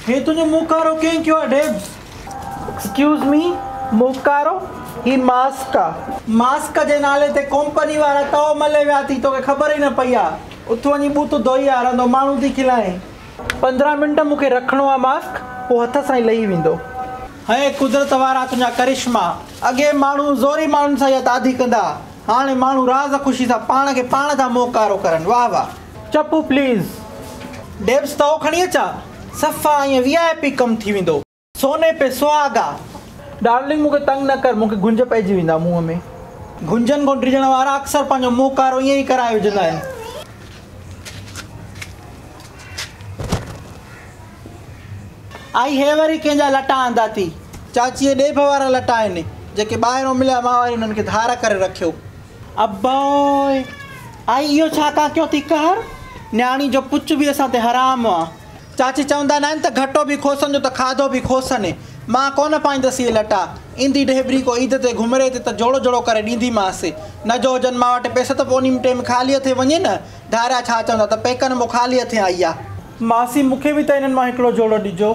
هي تنهنجو منهن ڪارو ڪنهن ڪيو آ ڊيبس؟ ايڪسڪيوز مي منهن ڪارو؟ هي ماسڪ آ. ماسڪ جي نالي تي ڪومپني وارا تئو ملي ويا ٿي توکي خبر ئي نه پئي آ. اٿ وڃي ٻوٿ ڌوئي آ رهندو ماڻهو ٿي کلائين. 15 منٽ مون کي رکڻو آ ماسڪ پوء هٿ سان ئي لهي ويندو. هي قدرت وارا تنهنجا ڪرشما. اڳي ماڻهو زوري ماڻهن سان اها تعدي ڪندا ها. هاڻي ماڻهو راز خوشي سان پاڻ کي پاڻ ٿا منهن ڪارو ڪرن. واهه واهه. چپو پليز. ڊيبس تئو کڻي اچان. صفا ائين وي آء پي ڪم ٿي ويندو. سوني پي سهاڳا. ڊارلنگ مون کي تنگ نه ڪر مون کي گهنج پئجي ويندا منهن ۾. گهنجن کان ڊڄڻ وارا اڪثر پنهنجو منهن ڪارو ائين ئي ڪرائي وجهندا آهن. آئي هي وري ڪنهن جا لٽا آندا ٿي. چاچيء ڏيڀ وارا لٽا آهن جيڪي ٻاهرون مليا مان وري انهن کي ڌار ڪري رکيو. ابوء! آئي اهو ڇا ڪاڪيو ٿي قهر؟ نياڻي جو پچ به اسان تي حرام آ. چاچي چوندا ناهن ته گهٽو به کوسن جو ته کاڌو به کوسن. مان ڪونه پائيندس اهي لٽا. ايندي ڍيبري ڪو عيد تي گهمري تي ته جوڙو جوڙو ڪري ڏينديمانس. نه جو هجن مان وٽ پئسا ته پوء انهي ٽيم خالي هٿين وڃي نه. ڌاريا ڇا چوندا ته پيڪن مون خالي هٿين آئي آ. ماسي مون کي به ته انهن مان هڪڙو جوڙو ڏجو.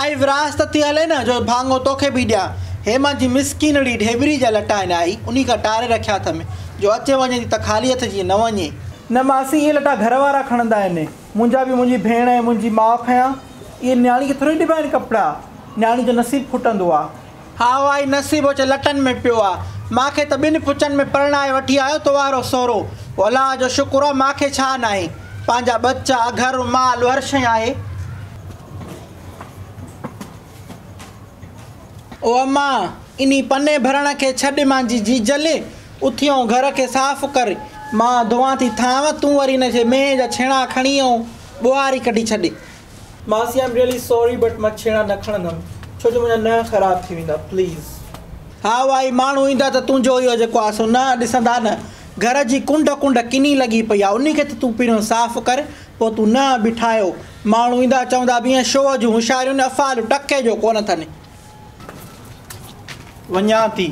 آئي ورهاست ٿي هلي نه جو ڀاڱو توکي به ڏيان. هي مانجي مسڪينڙي ڍيبري جا لٽا آهن آئي انهي کان ٽاري رکيا اٿم جو اچي وڃي ٿي ته خالي هٿ جيئن نه وڃي. نه ماسي اهي لٽا گهر وارا کڻندا آهن. منهنجا به منهنجي ڀيڻ ۽ منهنجي ماء کنيا. اهي نياڻي کي ٿوري ڏبا آهن ڪپڙا. نياڻي جو نصيب ڦٽندو آ. هائو آئي نصيب اچي لٽن ۾ پيو آ. مان کي ته ٻن پچن ۾ پرڻائي وٺي آيو تو وارو سهرو. الله جو شڪر آ مان کي ڇا ناهي. پنهنجا ٻچا، گهر، مال هر شيء آهي. او اما! انهي پني ڀرڻ کي ڇڏ مانجي جيجل، اٿي ۽ گهر کي صاف ڪر. مان ڌوئان ٿي ٿانو، تون وري ان کي مينهن جا ڇيڻا کڻي ۽ ٻوهاري ڪڍي ڇڏ. ماسي I am really sorry but مان ڇيڻا نه کڻندم ڇو جو منهنجا ننهن خراب ٿي ويندا پليز. هائو آئي ماڻهو ايندا ته تنهنجو اهو جيڪو آ سو ننهن ڏسندا نه گهر جي ڪنڊ ڪنڊ ڪني لڳي پئي آ انهي کي ته تون پهريون صاف ڪر پوء تون ننهن به ٺاهيو ماڻهو ايندا چوندا به ائين شوء جون هوشياريون نه افعال ٽڪي جو ڪونه اٿن. وڃان ٿي.